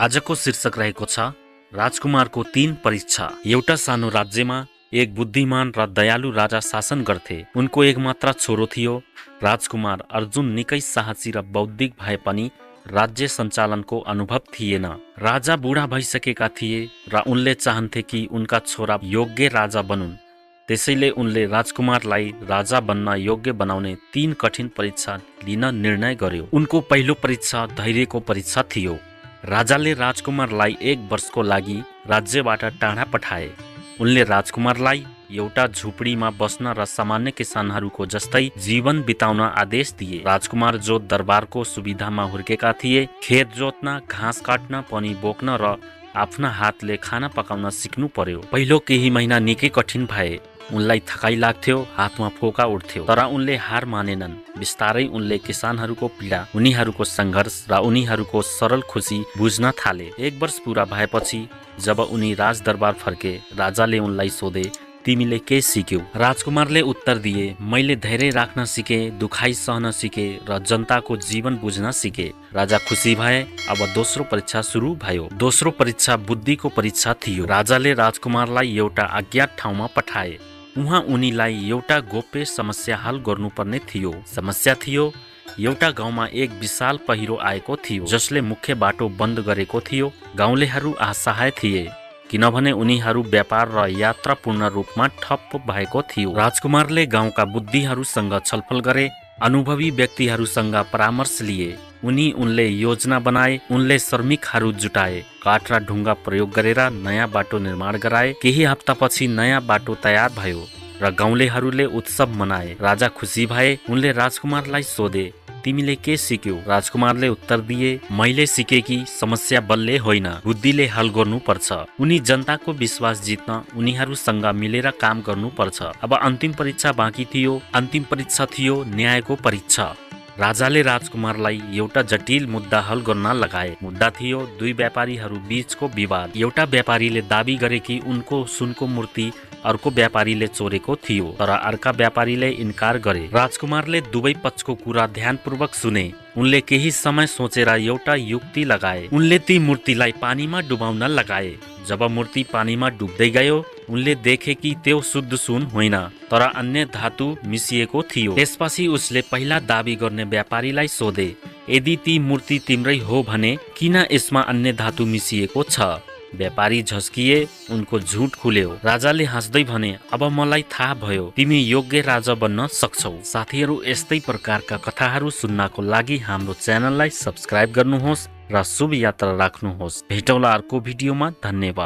आजको शीर्षक रहेको छ राजकुमारको 3 परीक्षा। एउटा सानो राज्यमा एक बुद्धिमान र दयालु राजा शासन गर्थे। उनको एकमात्र छोरो थियो राजकुमार। अर्जुन निकै साहसी र बौद्धिक भए पनि राज्य सञ्चालनको अनुभव थिएन। राजा बुढा भइसकेका थिए र उनले चाहन्थे कि उनका छोरा योग्य राजा बनुन्। त्यसैले उनले राजकुमारलाई राजा बन्न योग्य बनाउने 3 कठिन परीक्षा लिन निर्णय गर्यो। उनको पहिलो परीक्षा धैर्यको परीक्षा थियो। राजाले राजकुमारलाई 1 वर्षको लागि राज्यबाट टाढा पठाए। उनले राजकुमारलाई एउटा झुपडीमा बस्न र सामान्य किसानहरूको जस्तै जीवन बिताउन आदेश दिए। राजकुमार जो दरबारको सुविधामा हुर्केका थिए, खेत जोत्न, घाँस काट्न, पनि बोक्न र आफ्ना हातले खाना पकाउन सिक्नु पर्यो। पहिलो केही महिना निकै कठिन भए। उनलाई थकाइ लाग्थ्यो, हातमा फोका उठ्थ्यो, तर उनले हार मानेनन्। बिस्तारै उनले किसानहरूको पीडा, उनीहरूको सङ्घर्ष र उनीहरूको सरल खुसी बुझ्न थाले। 1 वर्ष पूरा भएपछि जब उनी राजदरबार फर्के, राजाले उनलाई सोधे, तिमीले के सिक्यौ? राजकुमारले उत्तर दिए, मैले धैर्य राख्न सिके, दुखाइ सहन सिके र जनताको जीवन बुझ्न सिके। राजा खुसी भए। अब दोस्रो परीक्षा सुरु भयो। दोस्रो परीक्षा बुद्धिको परीक्षा थियो। राजाले राजकुमारलाई एउटा अज्ञात ठाउँमा पठाए। उहाँ उनीलाई एउटा गोप्य समस्या हल गर्नुपर्ने थियो। समस्या थियो, एउटा गाउँमा एक विशाल पहिरो आएको थियो जसले मुख्य बाटो बन्द गरेको थियो। गाउँलेहरू असहाय थिए किनभने उनीहरू व्यापार र यात्रा पूर्ण रूपमा ठप्प भएको थियो। राजकुमारले गाउँका बुद्धिहरूसँग छलफल गरे, अनुभवी व्यक्तिहरूसँग परामर्श लिए। उनले योजना बनाए। उनले श्रमिकहरू जुटाए, काठ र ढुङ्गा प्रयोग गरेर नयाँ बाटो निर्माण गराए। केही हप्तापछि नयाँ बाटो तयार भयो र गाउँलेहरूले उत्सव मनाए। राजा खुसी भए। उनले राजकुमारलाई सोधे, तिमीले के सिक्यौ? राजकुमारले उत्तर दिए, मैले सिके कि समस्या बलले होइन, बुद्धिले हल गर्नुपर्छ। उनी जनताको विश्वास जित्न उनीहरूसँग मिलेर काम गर्नुपर्छ। अब अन्तिम परीक्षा बाँकी थियो। अन्तिम परीक्षा थियो न्यायको परीक्षा। राजाले राजकुमारलाई एउटा जटिल मुद्दा हल गर्न लगाए। मुद्दा थियो 2 व्यापारीहरू बीचको विवाद। एउटा व्यापारीले दाबी गरे कि उनको सुनको मूर्ति अर्को व्यापारीले चोरेको थियो, तर अर्का व्यापारीले इन्कार गरे। राजकुमारले दुवै पक्षको कुरा ध्यानपूर्वक सुने। उनले केही समय सोचेर एउटा युक्ति लगाए। उनले ती मूर्तिलाई पानीमा डुबाउन लगाए। जब मूर्ति पानीमा डुब्दै गयो, उनले देखे कि त्यो शुद्ध सुन होइन, तर अन्य धातु मिसिएको थियो। त्यसपछि उसले पहिला दाबी गर्ने व्यापारीलाई सोधे, यदि ती मूर्ति तिम्रै हो भने किन यसमा अन्य धातु मिसिएको छ? व्यापारी झस्किए। उनको झुट खुल्यो। राजाले हाँस्दै भने, अब मलाई थाहा भयो, तिमी योग्य राजा बन्न सक्छौ। साथीहरू, यस्तै प्रकारका कथाहरू सुन्नको लागि हाम्रो च्यानललाई सब्स्क्राइब गर्नुहोस् र शुभ यात्रा राख्नुहोस्। भेटौँला अर्को भिडियोमा। धन्यवाद।